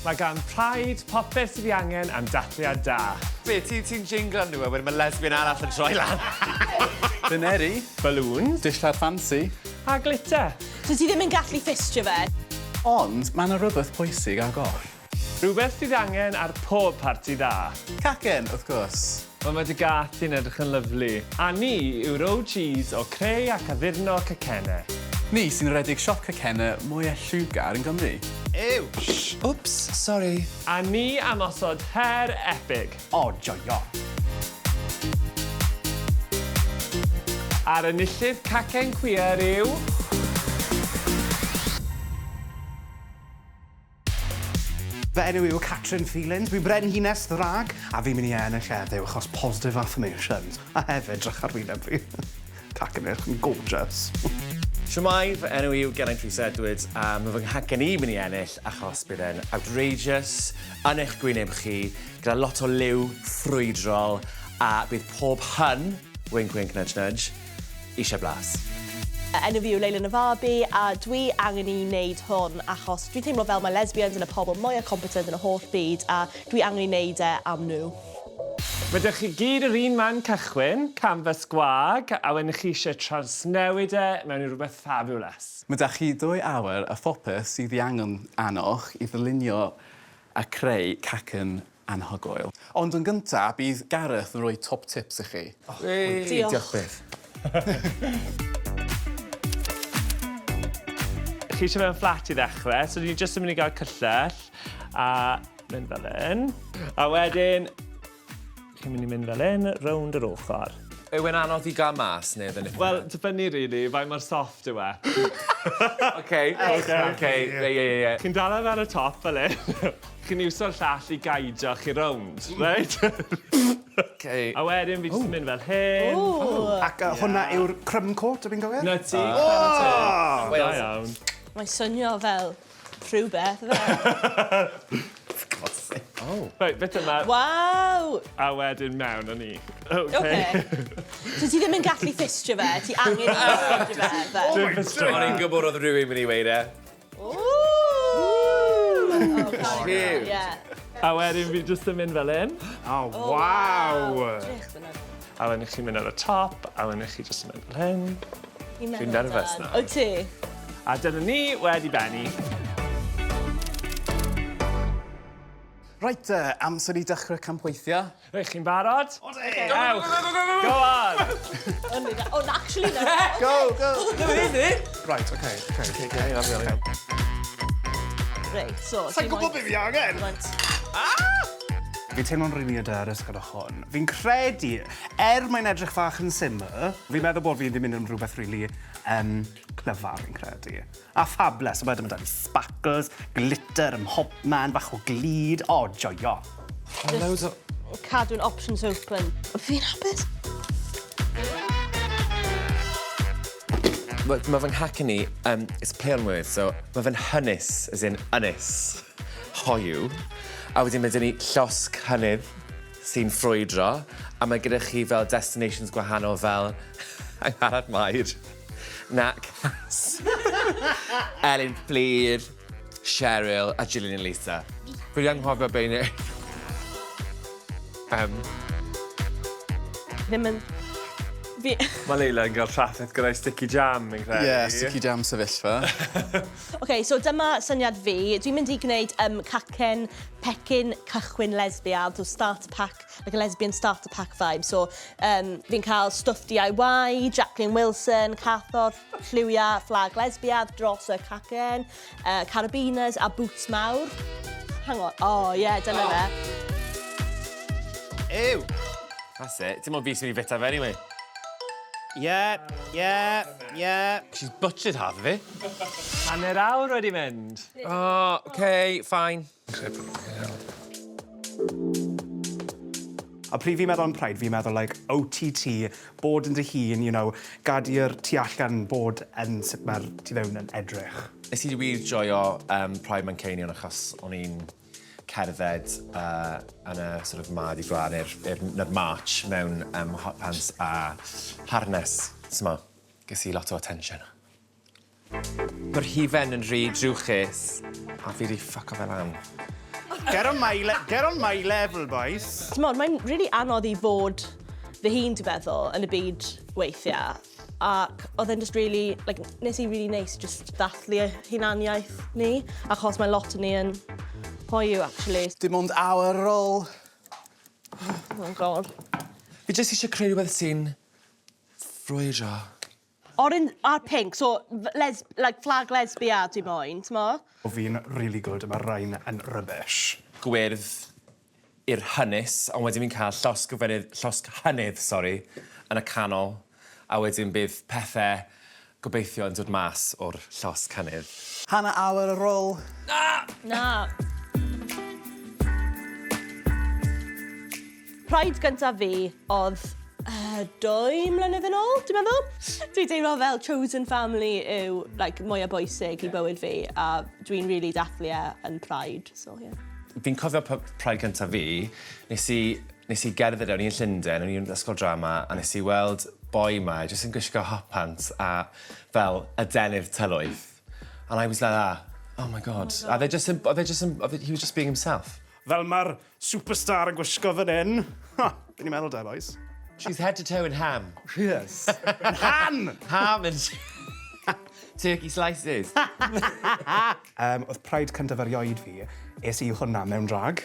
Mae gan Pride popeth sydd ei angen am dathliad da. Be, ti, ti'n jinglo nhw a wedyn mae lesbian arall yn troi lan? Bineri. Balloons. Dillad ffansi. A glitter. So ti ddim yn gallu ffistio fe? Ond mae 'na rywbeth pwysig ar goll. Rhywbeth sydd angen ar pob parti dda. Cacen, wrth gwrs. Wel mae dy gath di'n edrych yn lyfli. A ni yw'r OGs o creu ac addurno cacennau. Ni sy'n rhedeg siop cacennau mwya lliwgar yn Gymru. Ew! Shh! Wps, sori. A ni am osod her epig. O, joio! A'r enillydd cacen cwiar yw... Fy enw yw Catrin Feelings, fi'n brenhines ddrag, a fi'n mynd i ennill heddiw achos positive affirmations. A hefyd, drych ar wyneb fi. Cacen eich yn gorgeous. Shwmae, fy enw i yw Geraint Rhys Edwards a mae fy nghacen i mynd i ennill achos bydd e'n outrageous, yn eich gwyneb chi, gyda lot o liw ffrwydrol a bydd pob hun, wink wink nudge nudge, eisiau blas. Enw fi yw Leila Navabi a dwi angen i wneud hwn achos dwi'n teimlo fel mae lesbians yn y pobl mwya competent yn y holl byd a dwi angen i wneud e am nhw. Mae 'da chi gyd yr un man cychwyn, canfas gwag, a wedyn chi eisiau trawsnewid e mewn i rhywbeth fabulous. Mae 'da chi ddwy awr a phopeth sydd ei angen arnoch i ddylunio a creu cacen anhygoel. Ond yn gynta, bydd Gareth yn rhoi top tips i chi. Diolch. Diolch byth. Chi eisiau fe'n fflat i ddechrau, so ni jyst yn mynd i gael cyllell a mynd fel hyn. A wedyn, chi'n mynd i mynd fel hyn, rownd yr ochr. Yw e'n anodd i gael mas neu yw e'n eitha... Wel, dibynnu rili, faint mor soft yw e. Oce, oce, ie, ie, ie. Chi'n dala fe ar y top fel hyn. Chi'n iwso'r llall i gaidio chi rownd, reit? Oce. A wedyn fi jyst yn mynd fel hyn. Ww! Ac yy hwnna yw'r crumb coat, ydw i'n gywir? 'Na ti. O! Da iawn. Mae'n swnio fel rhywbeth, yfe? For God's sake. Oh. Reit, bit yma. Waw! A wedyn mewn â ni. Oce. Oce. So ti ddim yn gallu ffistio fe, ti angen i ffistio fe. fel. Dwi'n ffistio fe. O'n i'n gwybod oedd rhywun mynd i weud e. Ooh! Oh, Cute. Yeah. A wedyn fi jyst yn mynd fel hyn. Oh, waw! Drych fyna. A wedyn chi'n mynd ar y top, a wedyn chi jyst yn mynd fel hyn. Fi'n nervous nawr. Wyt ti? A dyna ni wedi bennu. Reit te, amser i dechrau campweithio. Reit, chi'n barod? Odi! Ewch! Go on! Oh, no, actually, no. Go, go! Go, Right, okay, okay, okay, okay, okay. Reit, so... Sa'n gwybod be fi angen! Fi'n teimlo'n rili hyderus gyda hwn. Fi'n credu, er mae'n edrych fach yn syml, fi'n meddwl bod fi wedi mynd yn rhywbeth rili clyfar, fi'n credu. A fabulous, so wedyn ma' 'da fi sparkles, glitter ym mhobman, bach o glud, o, joio. Loads o... Cadw'n options open. Fi'n hapus. Mae ma fy nghacen i, it's a play on words, so mae fe'n hynys, as in ynys, hoyw. A wedyn mae 'da ni llosg hynnydd sy'n ffrwydro, a mae gyda chi fel destinations gwahanol fel Angharad Mair, na Cass, Elin Fflur, Cheryl a Gillian and Lisa. Fi 'di anghofio be' i neud. Ddim yn... Fi... Mae Leila yn cael trafferth gyda'i sticky jam, fi'n credu. Ie, sticky jam sefyllfa. OK, so dyma syniad fi. Dwi'n mynd i gwneud cacen pecyn cychwyn lesbiad, so starter pack, like a lesbian starter pack vibe. So fi'n cael stwff DIY, Jacqueline Wilson, cathod, lliwiau, fflag lesbiad dros y cacen, carabiners a boots mawr. Hang on, oh yeah, dyna fe. Ew! That's it. Dim ond fi sy'n mynd i fita fe anyway. Yeah. She's butchered half of it. Hanner awr wedi mynd. Oh, okay, fine. A pryd fi'n meddwl am Pride, fi'n meddwl like OTT, bod yn dy hun, gad i'r tu allan bod yn sut mae'r tu fewn yn edrych. Nes i wir joio Pride Manceinion achos o'n i'n cerdded yn y sort of Mardi Gras neu'r march mewn hot pants a harness. S'mo, ges i lot o attention. Mae'r hufen yn rhy drwchus a fi 'di ffyco fe lan. Get on my, get on my level, boys. T'mod, mae'n really anodd i fod fy hun, dwi'n meddwl, yn y byd weithiau. Ac oedd e'n just really, like, nes i really neis just ddathlu hunaniaeth ni, achos mae lot o ni yn hoyw, actually. Dim ond awr ar ôl. Oh, God. Fi jyst eisiau creu rhywbeth sy'n ffrwydro. Oren a'r pink, so les, like flag lesbia dwi moyn, t'mo? O fi'n really good a mae rhain yn rubbish. Gwyrdd i'r hynys, ond wedyn fi'n cael llosg llosg hynydd, sori, yn y canol, a wedyn bydd pethau gobeithio yn dod mas o'r llosg hynydd. Hanner awr ar ôl. Na! Na. Pride gyntaf fi oedd 2 mlynedd yn ôl, dwi'n meddwl. Dwi'n teimlo fel chosen family yw like, mwyaf bwysig i bywyd fi, a dwi'n really dathlu e yn Pride, so yeah. Fi'n cofio Pride gyntaf fi, nes i gerdded, o'n i yn Llundain, o'n i yn ysgol drama, a nes i weld boi ma, jyst yn gwisgo hot pants a fel adenydd tylwyth. And I was like, ah, oh my God. Oh my God. A they just, oedd e just, he was just being himself. Fel mae'r superstar yn gwisgo fan hyn. Ha, be ni'n meddwl da, boys? She's head to toe in ham. She is. In ham! Ham and turkey slices. Oedd Pride cyntaf erioed fi, es i hwnna mewn drag.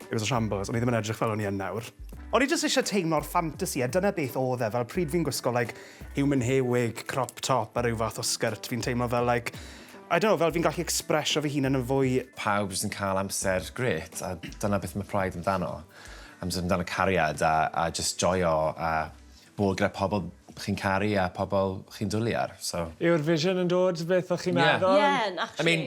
It was a shambles, o'n i ddim yn edrych fel o'n i yn nawr. O'n i jyst eisiau teimlo'r ffantasi, a dyna beth oedd e, fel pryd fi'n gwisgo like, human hair wig, crop top a rhyw fath o sgert, fi'n teimlo fel like, I don't know, fel fi'n gallu expresio fy hunan yn fwy. Pawb jyst yn cael amser grêt, a dyna beth mae Pride amdano. Amser amdano cariad a just joio a bod gyda pobl chi'n caru a pobl chi'n dwlu ar. So. Yw'r vision yn dod, beth o'ch chi'n meddwl? Yeah, actually. I mean,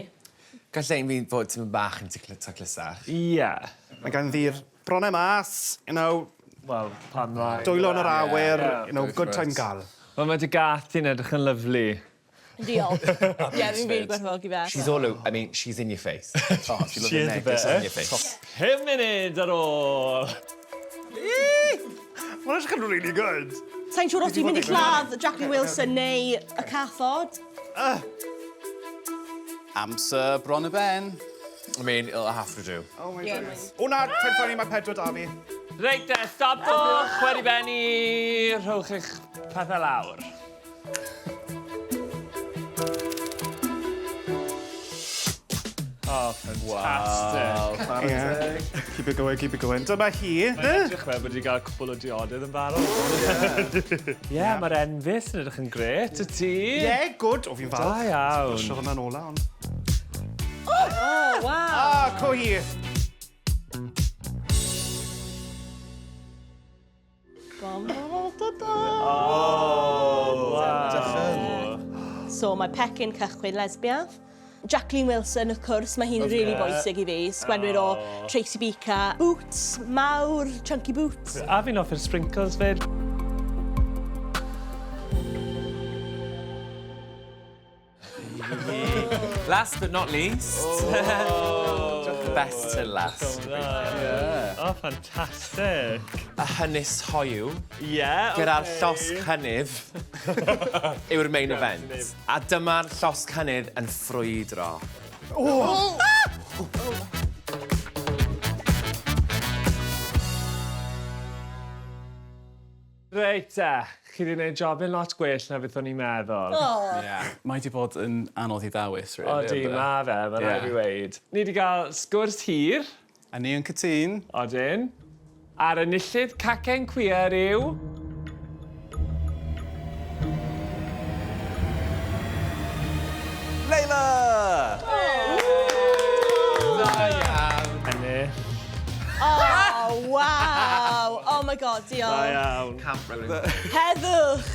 gallai un fi fod tipyn bach yn taclusach. Ie. Yeah. Mae ganddi'r bronnau mas, you know, Wel, pan lai. Dwylo yn yr awyr, you know, good time gal. Wel, mae dy gath ti'n edrych yn lyfli. Diolch. Ie, fi'n rili gwerthfawrogi fe. She's all over, I mean, she's in your face. Oh, she She is a bit. In your face. 5 munud ar ôl. Mae'n edrych yn really good. Sa'n siŵr os dwi'n mynd i lladd Jackie Wilson neu y cathod. Amser bron y ben. I mean, it'll have to do. Oh my goodness. O na, paid poeni, mae pedwar da fi. Reit te, stopwch, wedi bennu, rhowch eich pethau lawr. Oh, fantastic. Wow. Yeah. Keep it going, keep it going. Dyma hi. Mae'n edrych fel bod wedi cael cwpl o diodydd yn barod. Ie, mae'r enfys yn edrych yn grêt, y ti? Yeah, good. O, fi'n falch. Da iawn. Brysio hwnna'n ola, ond. Oh, wow. Ah, co hi. Oh, wow. So mae pecyn cychwyn lesbiadd. Jacqueline Wilson, of course, mae hi'n really bwysig i fi. Sgwenwyr o Tracy Beaker. Boots, mawr, chunky boots. A fi'n hoffi'r sprinkles fyd. Last but not least. Best to last. Oh, fantastic. Y hynys hoyw. Yeah, Gyda'r okay. llosg hynydd yw'r main event. A dyma'r llosg hynydd yn ffrwydro. Reit te, chi wedi gwneud jobyn lot gwell na beth o'n i'n meddwl. Oh. Yeah. Mae wedi bod yn anodd i ddewis, really. Odi, ynddo? ma fe, mae rhaid i weud. Ni wedi cael sgwrs hir. A ni yn cytûn. Odyn. A'r enillydd cacen queer yw... Leila! Da iawn. Ennill. Oh, wow. Oh my God, Da diolch. iawn. Heddwch.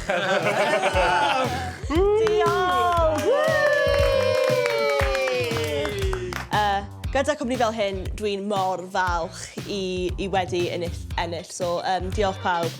Diolch. Gyda cwmni fel hyn, dwi'n mor falch i wedi ennill. So, diolch pawb.